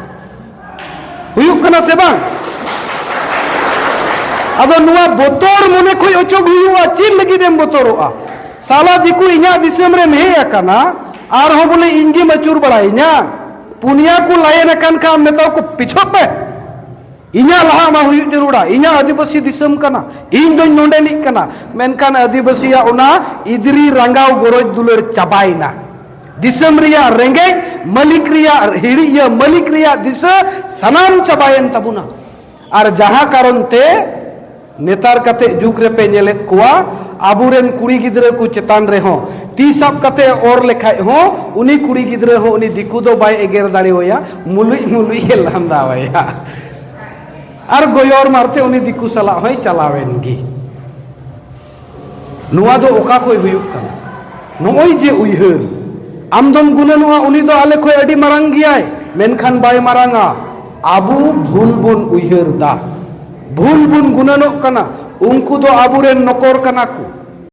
ᱦᱩᱭᱩᱜ ᱠᱟᱱᱟ ᱥᱮ ᱵᱟᱝ? ᱟᱫᱚ ᱱᱚᱣᱟ ᱵᱚᱛᱚᱨ ᱢᱚᱱᱮ ᱠᱷᱚᱡ ᱚᱪᱚᱜ ᱦᱩᱭᱩᱜᱼᱟ᱾ ᱪᱮᱫ ᱞᱟᱹᱜᱤᱫ ᱮᱢ ᱵᱚᱛᱚᱨᱚᱜᱼᱟ? ᱥᱟᱞᱟ ᱫᱤᱠᱩ ᱤᱧᱟᱹᱜ ᱫᱤᱥᱚᱢ ᱨᱮᱢ ᱦᱮᱡ ᱟᱠᱟᱱᱟ, ᱟᱨᱦᱚᱸ ᱵᱚᱞᱮ ᱤᱧ ᱜᱮᱢ ᱟᱹᱪᱩᱨ ᱵᱟᱲᱟᱭᱤᱧᱟ? ᱯᱩᱱᱭᱟ ᱠᱚ ᱞᱟᱭᱮᱱ ᱟᱠᱟᱱ ᱠᱷᱟᱱ ᱢᱮᱛᱟᱣ ᱠᱚ, "ᱯᱤᱪᱷᱚᱱ ᱯᱮ, ᱤᱧᱟᱹᱜ ᱞᱟᱦᱟᱜ ᱢᱟ ᱦᱩᱭᱩᱜ ᱡᱟᱹᱨᱩᱲᱟ, ᱤᱧᱟᱹᱜ ᱟᱹᱫᱤᱵᱟᱹᱥᱤ ᱫᱤᱥᱚᱢ ᱠᱟᱱᱟ, ᱤᱧ ᱫᱚᱧ ᱱᱚᱰᱮᱱᱤᱡ ᱠᱟᱱᱟ᱾" ᱢᱮᱱᱠᱷᱟᱱ ᱟᱹᱫᱤᱵᱟᱹᱥᱤᱭᱟᱜ ᱚᱱᱟ ᱤᱫᱨᱤ ᱨᱟᱸᱜᱟᱣ ᱜᱚᱨᱚᱡᱽ ᱫᱩᱞᱟᱹᱲ ᱪᱟᱵᱟᱭᱮᱱᱟ᱾ ᱫᱤᱥᱚᱢ ᱨᱮᱭᱟᱜ ᱨᱮᱸᱜᱮᱡ, ᱢᱟᱹᱞᱤᱠ ᱨᱮᱭᱟᱜ ᱦᱤᱲᱤᱡ, ᱤᱭᱟᱹ, ᱢᱟᱹᱞᱤᱠ ᱨᱮᱭᱟᱜ ᱫᱤᱥᱟᱹ ᱥᱟᱱᱟᱢ ᱪᱟᱵᱟᱭᱮᱱ ᱛᱟᱵᱚᱱᱟ᱾ ᱟᱨ ᱡᱟᱦᱟᱸ ᱠᱟᱨᱚᱱ ᱛᱮ ᱱᱮᱛᱟᱨ ᱠᱟᱛᱮ ᱡᱩᱜᱽ ᱨᱮᱯᱮ ᱧᱮᱞᱮᱫ ᱠᱚᱣᱟ, ᱟᱵᱚᱨᱮᱱ ᱠᱩᱲᱤ ᱜᱤᱫᱽᱨᱟᱹ ᱠᱚ ᱪᱮᱛᱟᱱ ᱨᱮᱦᱚᱸ ᱛᱤ ᱥᱟᱵ ᱠᱟᱛᱮ ᱚᱨ ᱞᱮᱠᱷᱟᱡ ᱦᱚᱸ, ᱩᱱᱤ ᱠᱩᱲᱤ ᱜᱤᱫᱽᱨᱟᱹ ᱦᱚᱸ ᱩᱱᱤ ᱫᱤᱠᱩ ᱫᱚ ᱵᱟᱭ ᱮᱜᱮᱨ ᱫᱟᱲᱮᱣᱟᱭᱟ, ᱢᱩᱞᱩᱡ ᱢᱩᱞᱩᱡ ᱮ ᱞᱟᱸᱫᱟᱣᱟᱭᱟ᱾ ᱟᱨ ᱜᱚᱭᱚᱨ ᱢᱟᱨᱛᱮ ᱩᱱᱤ ᱫᱤᱠᱩ ᱥᱟᱞᱟᱜ ᱦᱚᱸᱭ ᱪᱟᱞᱟᱣᱮᱱ ᱜᱮ᱾ ᱱᱚᱣᱟ ᱫᱚ ᱚᱠᱟ ᱠᱷᱚᱡ ᱦᱩᱭᱩᱜ ᱠᱟᱱᱟ? ᱱᱚᱜᱼᱚᱭ ᱡᱮ ᱩᱭᱦᱟᱹᱨ, ᱟᱢ ᱫᱚᱢ ᱜᱩᱱᱟᱹᱱᱚᱜᱼᱟ ᱩᱱᱤ ᱫᱚ ᱟᱞᱮ ᱠᱷᱚᱡ ᱟᱹᱰᱤ ᱢᱟᱨᱟᱝ ᱜᱮᱭᱟᱭ, ᱢᱮᱱᱠᱷᱟᱱ ᱵᱟᱭ ᱢᱟᱨᱟᱝᱟ᱾ ᱟᱵᱚ ᱵᱷᱩᱞ ᱵᱚᱱ ᱩᱭᱦᱟᱹᱨ ᱫᱟ, ᱵᱷᱩᱞ ᱵᱚᱱ ᱜᱩᱱᱟᱹᱱᱚᱜ ᱠᱟᱱᱟ᱾ ᱩᱱᱠᱩ ᱫᱚ ᱟᱵᱚᱨᱮᱱ ᱱᱚᱠᱚᱨ ᱠᱟᱱᱟ ᱠᱚ,